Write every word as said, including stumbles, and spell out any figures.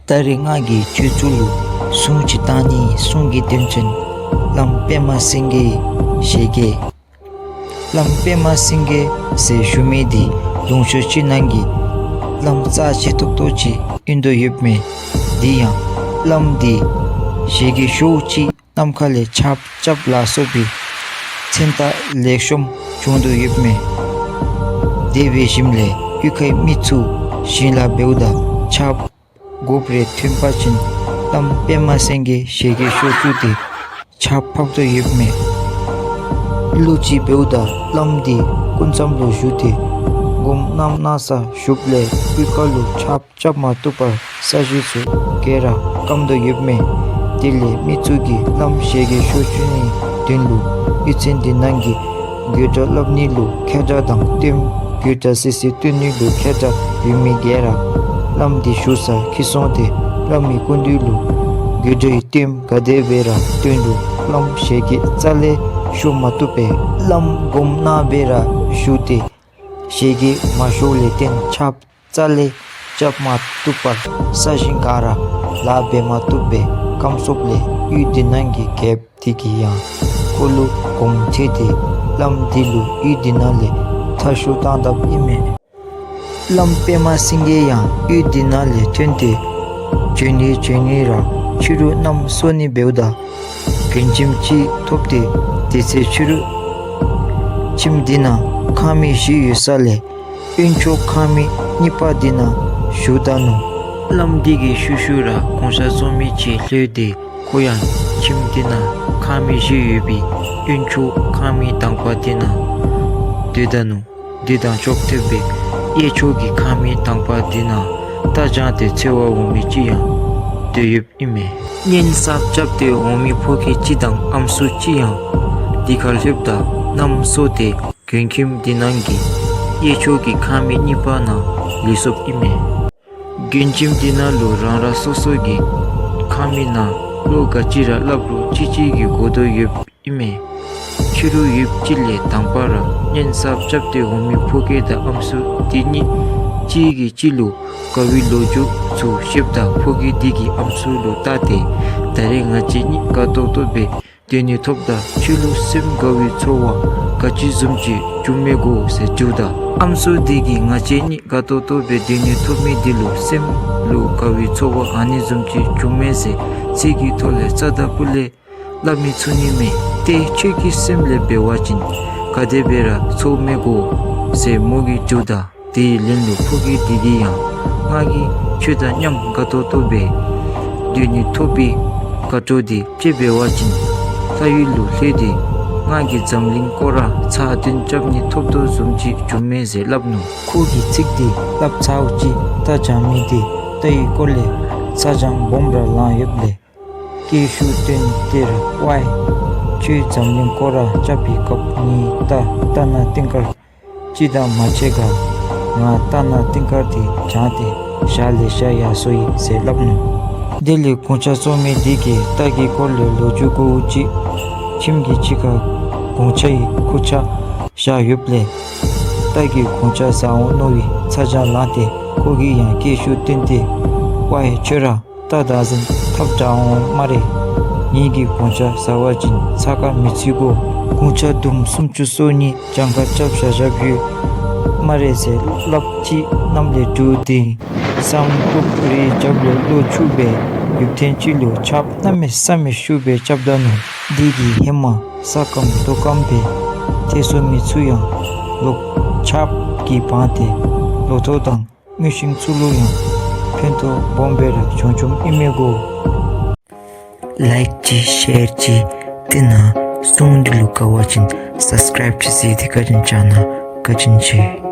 ད་རེས་ང་གིས་ཁྱེད་ཚུ་ལུ་སྲུང་ཅིག་བཏང་ནི། སྲུང་གི་དོན་ཚན་བླམ་པདྨ་སེང་གེའི་ཞལ་གྱི། བླམ་པདྨ་སེང་གེ་ཟེར་ཞུ་མི་འདི་ལུང་ཕྱོགས་ཅིག་ནང་གི་བླམ་རྩ་ཆེ་ཏོག་ཏོ་ཅིག་ཨིན་དོ་ཡོདཔ་མས། དེ་ཡང་བླམ་འདི་ཞལ་གྱི་ཤོག་ཅིག་གནམ་ཁ་ལས་ཆརཔ་རྐྱབ་ལ་སོགས་པའི་མཚན་རྟགས་ལེགས་ཤོམ་བྱུང་དོ་ཡོདཔ་མས། དེ་འབད་ཞིནམ་ལས་གཡུས་ཁའི་མི་ཚུ་ཞིང་ལཱ་འབདཝ་ད་ཆརཔ་དགོཔ་རེ་ཐོན་པ་ཅིན་བླམ་པདྨ་སེང་གེ་ཞལ་གྱི་ཤོག་བཙུགས་ཏེ་ཆརཔ་ཕབ་དོ་ཡོདཔ་མས། ལོ་གཅིག་འབདཝ་ད་བླམ་འདི་སྐུ་མཚམས་ལུ་བཞུགས་ཏེ་སྒོམ་གནང་གནང་སར་བཞུགསཔ་ལས་གཡུས་ཁ་ལུ་ཆརཔ་རྐྱབ་མ་བཏུབ་པར་ས་གཞི་ཚུ་གས་ར་སྐམ་དོ་ཡོདཔ་མས། དེ་ལས་མི་ཚུ་གིས་བླམ་ཞལ་གྱི་ཤོག་བཙུགས་ནིའི་དོན་ལུ་གཡུས་ཚན་འདི་ནང་གི་དགོད་བྲ་སླབ་ནི་ལུ་མཁས་དྲགས་དང་སྟོནམོ་དགོད་བྲ་སི་སི་སྟོན་ནི་ལུ་མཁས་དྲགས་ཡོད་མི་གས་ར་བླམ་འདི་བཞུགས་སར་འཁྱིད་སོང་སྟེ་བླམ་གི་སྐུ་མདུན་ལུ་དགོད་བྲའི་སྟོནམོ་ག་དེ་སྦེ་ར་སྟོན་རུང་བླམ་ཞལ་གྱིས་རྩ་ལས་ཤོག་མ་བཏུབ་པས། བླམ་སྒོམ་གནང་སྦེ་ར་བཞུགས་ཏེ་ཞལ་གྱིས་མ་ཤོརཝ་ལས་བརྟེན་ཆརཔ་རྩ་ལས་རྐྱབ་མ་བཏུབ་པར་ས་ཞིང་ག་ར་ལཱ་འབད་མ་བཏུབ་པར་སྐམ་སོངམ་ལས་གཡུས་འདི་ནང་གི་རྒྱལཔོ་འདི་གིས་ཡང་ཁོ་ལུ་དགོངསམ་ཁྲེལ་ཏེ་བླམ་འདི་ལུ་གཡུས་འདི་ནང་ལས་མཐར་བཤུད་བཏང་དཔ་ཨིན་མས། བླམ་པདྨ་སེང་གེ་ཡང་གཡུས་འདི་ནང་ལས་ཐོན་ཏེ་བྱོན་ནི་བྱོན་ནི་ར་ཕྱི་རུ་གནམ་སྲོ་ནི་འབདཝ་ད་མགྲོན་ཁྱིམ་ཅིག་ཐོབ་སྟེ་དེ་ཚེ་ཕྱི་རུ་ཁྱིམ་འདི་ནང་ཁང་མིག་བཞི་ཡོད་ས་ལས་གཡོན་ཕྱོགས་ཁང་མིག་གཉིས་པ་འདི་ནང་བཞུགས་ད་ནུག། བླམ་འདི་གི་ཤུལ་ཤུལ་ར་གུང་ཆ་བཙོང་མི་ཅིག་ལྷོད་དེ་ཁོ་ཡང་ཁྱིམ་འདི་ནང་ཁང་མིག་བཞི་ཡོད་པའི་གཡོན་ཕྱོགས་ཁང་མིག་དང་པ་འདི་ནང་སྡོད་ད་ནུག། དེ་དང་ཅོག་འཐདཔ་སྦེ་གཡས་ཕྱོགས་ཀྱི་ཁང་མིག་དང་པ་འདི་ནང་རྟ་བྱང་སྟེ་འཚོལ་བར་འོང་མི་ཅིག་ཡང་སྡོད་ཡོདཔ་ཨིན་མས། གཉེན་གསརཔ་རྐྱབ་སྟེ་འོང་མི་ཕོ་སྐྱེས་ཅིག་དང་ཨམ་སྲུ་ཅིག་ཡང་འདི་ཁར་ལྷོདཔ་ད་གནམ་སྲོ་སྟེ་མགྲོན་ཁྱིམ་འདི་ནང་གི་གཡས་ཕྱོགས་ཀྱི་ཁང་མིག་གཉིས་པ་ནང་ལུས་སོཔ་ཨིན་མས། མགྲོན་ཁྱིམ་འདི་ནང་ལུ་རང་རང་སོ་སོ་གི་ཁང་མིག་ནང་བློ་ག་ཅི་ར་སླབ་རུང་གཅིག་གཅིག་གིས་གོ་དོ་ཡོདཔ་ཨིན་མས། ཕྱི་རུ་ཡོདཔ་ཅིག་ལས་དང་པ་ར་གཉེན་གསརཔ་རྐྱབ་སྟེ་འོང་མི་ཕོ་སྐྱེས་དང་ཨམ་སྲུ་འདི་གཉིས་གཅིག་གིས་གཅིག་ལུ་དགའ་བའི་ལོ་རྒྱུས་ཚུ་བཤདཔ་ད་ཕོ་སྐྱེས་འདི་གིས་ཨམ་སྲུ་ལུ་བལྟ་སྟེ་ད་རེས་ང་བཅས་གཉིས་དགའ་ཏོག་ཏོ་སྦེ་སྡོད་ནི་ཐོབ་ད་ཁྱོད་ལུ་སེམས་དགའ་བའི་ཚོར་བ་ག་ཅི་བཟུམ་ཅིག་བྱུངམ་མས་གོ་ཟེར་དྲིཝ་ད་ཨམ་སྲུ་འདི་གིས་ང་བཅས་གཉིས་དགའ་ཏོག་ཏོ་སྦེ་སྡོད་ནི་ཐོབ་མི་འདི་ལུ་སེམས་ལུ་དགའ་བའི་ཚོར་བ་ཨ་ནི་བཟུམ་ཅིག་བྱུངམ་མས་ཟེར་ཚིག་གི་ཐོག་ལས་རྩ་དང་སྤུ་ལས་སླབ་མི་ཚུགས་ནི་མས། ཏེ་ཁྱོད་ཀྱི་སེམས་ལས་འབད་བ་ཅིན་ག་དེ་སྦེ་ར་ཚོརཝ་མས་གོ་ཟེར་མོ་གིས་དྲིཝ་ད་དེའི་ལན་ལུ་ཕོ་སྐྱེས་འདི་གིས་ཡང་ང་གིས་ཁྱོད་དང་མཉམ་དགའ་ཏོག་ཏོ་སྦེ་སྡོད་ནི་ཐོབ་པའི་དགའ་སྤྲོ་འདི་ཅིག་འབད་བ་ཅིན་ལྷ་ཡུལ་ལུ་ལྷོད་དེ་ང་གིས་འཛམ་གླིང་སྐོར་ར་ཚར་བདུན་རྐྱབ་ནི་ཐོབ་དོ་བཟུམ་ཅིག་བྱུངམ་མས་ཟེར་སླབ་ནུག། ཁོ་གིས་ཚིག་འདི་སླབ་ཚརཝ་ཅིག་རྟ་བྱང་མི་འདི་རྟ་ཡི་སྐོར་ལས་ཚ་གྱང་སྦོམ་ར་ལང་ཡོདཔ་ལས་སྐད་ཤུགས་བཏོན་ཏེ་ར་ཝའི་ཁྱོད་འཛམ་གླིང་སྐོར་ར་རྐྱབ་པའི་སྐབས་ངེའི་རྟ་རྟ་ནག་ཏིང་དཀར་ཅིག་དང་མ་ཕྱད་ག། ང་རྟ་ནག་ཏིང་དཀར་འདི་བྱང་སྟེ་ཞག་ལེ་ཤ་ཡར་སོ་ཡི་ཟེར་སླབ་ནུག། དེ་ལས་གུང་ཆ་བཙོང་མི་འདི་གིས་རྟ་གི་སྐོར་ལས་ལོ་རྒྱུས་གོཝ་ཅིག་ཁྱིམ་གྱི་ཕྱི་ཁར་གུང་ཆ་ཡི་ཁུར་ཆ་བཞག་ཡོདཔ་ལས་རྟ་གིས་གུང་ཆ་ཟ་འོང་མནོ་བའི་ཚ་གྱང་ལངས་ཏེ་ཁོ་གིས་ཡང་སྐད་ཤུགས་བཏོན་ཏེ་ཝའི་ཁྱོད་ར་རྟ་དར་ཟན་ཐབ་དྲག་འོང་སྨ་རེ། ངེ་གི་གུང་ཆ་ཟ་བ་ཅིན་ཚ་ཁ་མི་ཚུད་གོ། གུང་ཆ་དུམ་སུམ་ཅུ་སོ་གཉིས་གྱངས་ཁ་རྐྱབ་བཞག་བཞགཔ་ཡོད་སྨ་རེ་ཟེར་སླབ་ཅིག་གནམ་ལས་འབྲུག་ལྡིར་སྲང་དྲུག་རེ་རྒྱབ་ལས་གློག་འཁྱུག་སྦེ་ཡུདཔ་ཐེངས་ཅིག་ལུ་ཆརཔ་གནམ་མེད་ས་མེད་ཤུགས་སྦེ་རྐྱབ་ད་ནུག། དེ་གིས་ཧེ་མ་ས་སྐམ་རྡོ་སྐམ་སྦེ་ཐལ་སོ་མི་ཚུ་ཡང་ལོག་ཆརཔ་གིས་སྦངས་ཏེ་ལོ་ཐོག་དང་མི་ཤིང་ཚུ་ལུ་ཡང་ཕན་ཐོགས་སྦོམ་སྦེ་ར་བྱུང་བྱུངམ་ཨིན་མས་གོ། ལའིཀ་ཅིག་ཤེར་ཅིག་ཏེ་ནཱ་སྲུང་འདི་ལུ་དགའ་བ་ཅིན་སབ་སི་ཀརའིབ་ཅིག་མཛད་དེ་བཀའ་དྲིན་བསྐྱང་གནང་། བཀའ་དྲིན་ཆེ།